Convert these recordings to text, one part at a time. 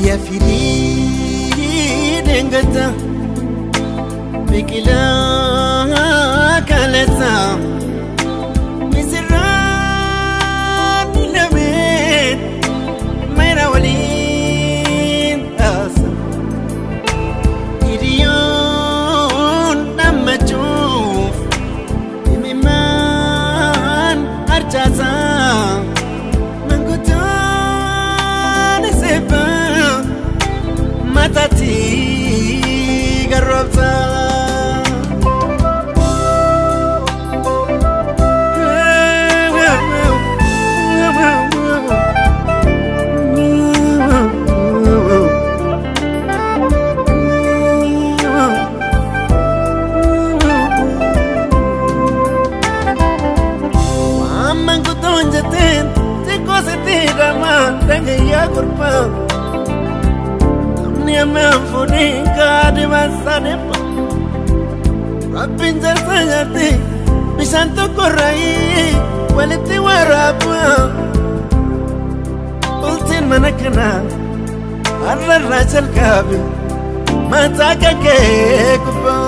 Ya firii dengata biqilaa kalesa misirraan lameen mayra waliin taasa hiriyoon dhammachuuf imimmaan harcaasa manguddoon seebaa matati garroobsa. Waan manguddoon jetteen xiqqoo sitti hidhamaa dhagayyaa gurbaa. Fuudhee kaadhima sadepa Rabbiin jaarsa jaarti bishaan tokko irraa walitti waraaba. Bultiin mana kanaa har'a irraa jalqabe mataa kan kee gubbaa.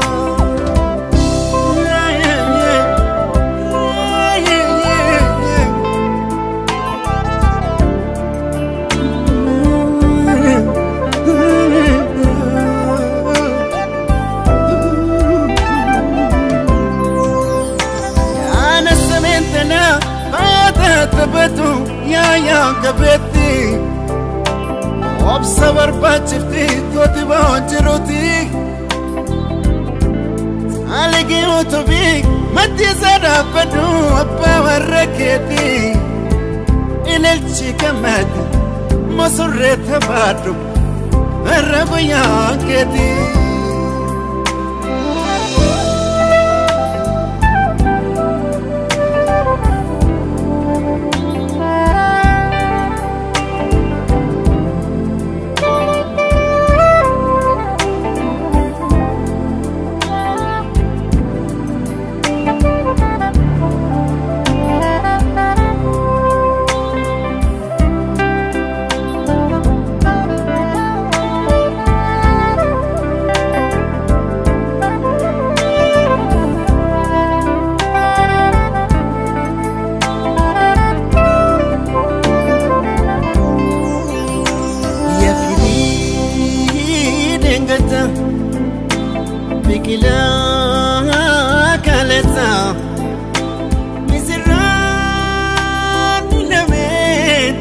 Taphatu yaa gabeetti obsa barbaachifti tooti bahoon jiruuti. Saaligii utubii maddii isaa dhaabbadhu abbaa warra keeti. Ilaalchi gammadi mosurree taphaadhu har'a guyyaan keeti. Biqilaa kalesa misirraan lameen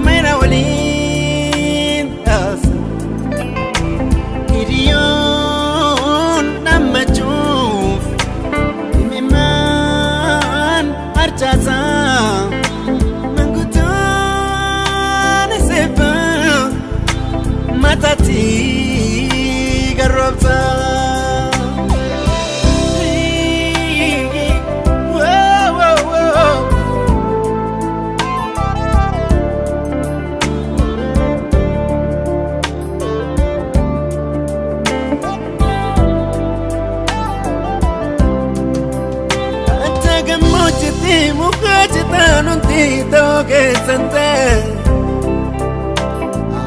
mayra waliin taasa hiriyoon dhammachuuf imimmaan harcaasa manguddoon seebaa matatti garroobsa. Muka citaanutti ta'uu keessan ta'e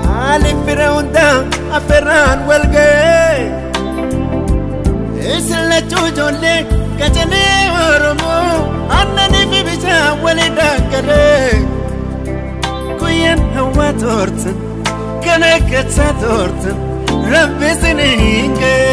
haalli fira hundaa affeerraan wal ga'e isin lachuu ijoollee qacalee Oromoo aannanii fi bishaan walii daakkalee guyyaan hawwaa toortan kan akkachaa toortan rabbi isiniin ga'e.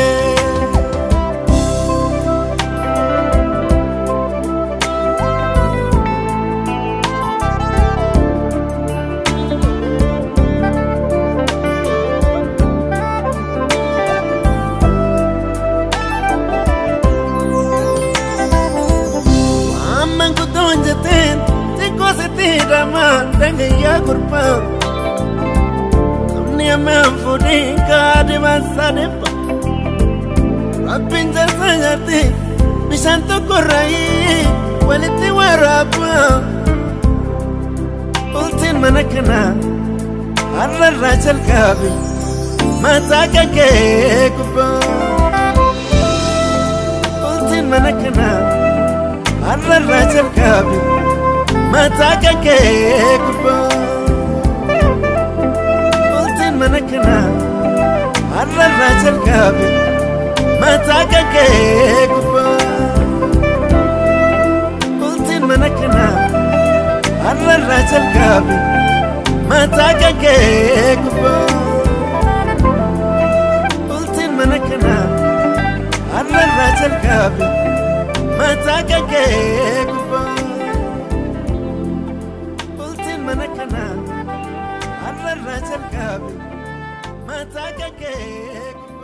Dhagayyaa gurbaa namni ammaan fuudhee kaadhima sadepa Rabbiin jaarsa jaartii bishaan tokkorraa walitti waraaba. Bultiin mana kanaa har'arraa jalqabe mataa kan kee gubbaa. Bultiin mana kanaa har'arraa jalqabe mataa kan kee gubbaa. Bultiin mana kanaa har'arraa jalqabe mataa kan kee gubbaa. Bultiin mana kanaa har'arraa jalqabe mataa kan kee gubbaa. Bultiin mana kanaa har'arraa jalqabe mataa kan kee gubbaa. Bultiin mana kanaa har'arraa jalqabe mataa kan kee gubbaa.